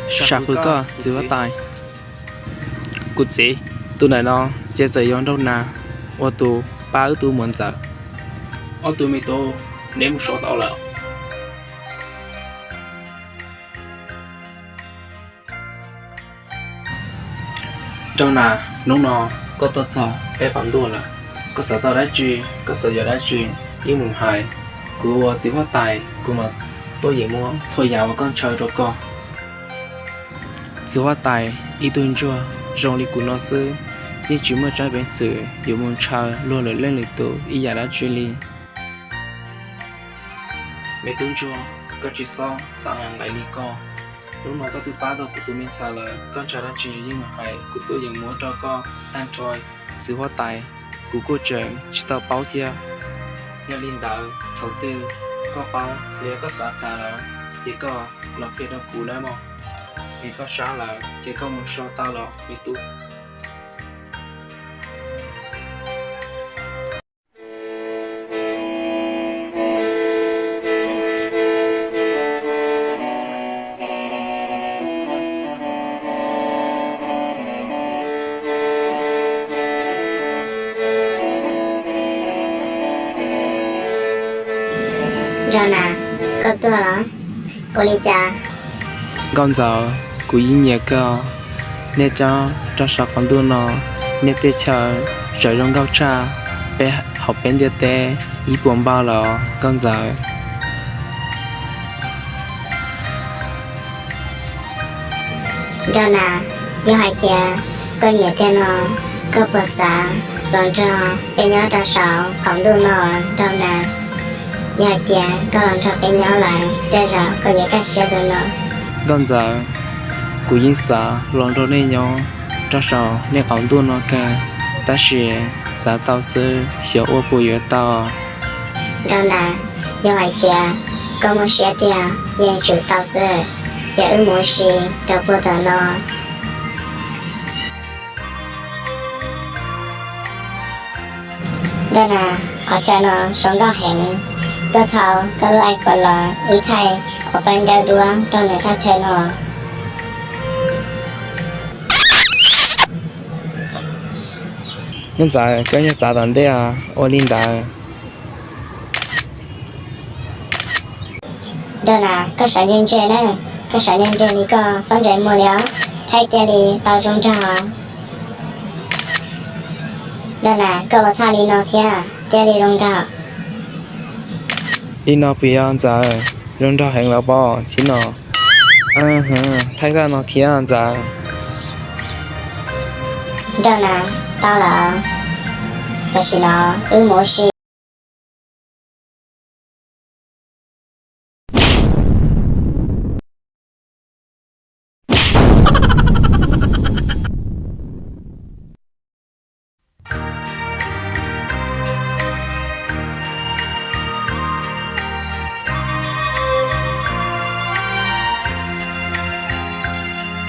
Sam hwm koj txiv huab tais. Kuv txiv, tus ntawm no ces txawm yog Nraug Nas ua tus pab wb tub muam ntxawm. Ob tug me tub, neb mus so tau lawm. Nraug Nas, hnub no koj tuaj txog peb qaum ntuj lawm, koj xav tau dab tsi, koj xav yuav dab tsi, yeej mus hais. Kuv ua txiv huab tais, kuv mam tuaj yeem muab txhua yam uas koj ntshaw rau koj. Txiv huab tais, ib tug ntsuag zoo li kuv no xwb, yeej tsis muaj tsab peev xwm yuav mus ntshaw luag lwm leej lwm tus ib yam dab tsi li. Me tub ntsuag, koj tsis txhob xav nqaim li koj. Hnub no koj twb pab tau kuv tus me ntxhais lawm, koj ntshaw dab tsi yeej mus hais, kuv tuaj yeem muab rau koj tag nrho. Txiv huab tais, kuv kuj tseem tsis tau paub thiab. Yog li ntawd thaum twg koj paub los yog koj xav tas lawm ces koj los qhia rau kuv nawb mog. Vim koj sab lawm ces koj mus so tau los me tub. Nraug Nas, koj tuaj los? Ua li cas? Nkauj Ntxawm, kuv yeej nyiam koj. Nej cob rau saum qaum ntuj no, nej tej chaw tseem zoo nkauj tshaj peb hauv peb ntiaj teb ib puas npaug lawm Nkauj Ntxawm. Nraug Nas, yog hais tias koj nyiam tiag no, koj puas xav los nrog peb nyob rau saum qaum ntuj no Nraug Nas? Yog hais tias koj los nrog peb nyob lawm, tej zaum koj yuav kaj siab dua no. Nkauj Ntxawm, kuv yeej xav los nrog nej nyob rau saum nej qaum ntuj no kawg, tab sis xav tau xwb xyov ua puas yuav tau. Nraug Nas, yog hais tias koj muaj siab tiag yeej tsum tau xwb, ces wb mus ua si rau puag tom no. Nraug Nas, qhov chaw no zoo nkauj heev, tuaj thau koj lub iPhone los wb thaij qhov paj ntaub duab rau nws thaj chaw no. Nkauj Ntxawm, koj nyob txav tom ntej os, ua li ntawd. Nraug Nas, koj sawv ntse ntse na, koj sawv ntse ntse li koj txhob ntsej muag li os, thaij thiaj li tau zoo nraug. Nraug Nas, koj ua thaj li no thiab thiaj li zoo nraug. Li no puas yog Ntxawm? Zoo nraug heev los pob thiab no. Thaij thaj no thiab Ntxawm. Nraug Nas, tau lawm, tam sim no wb mus ua si.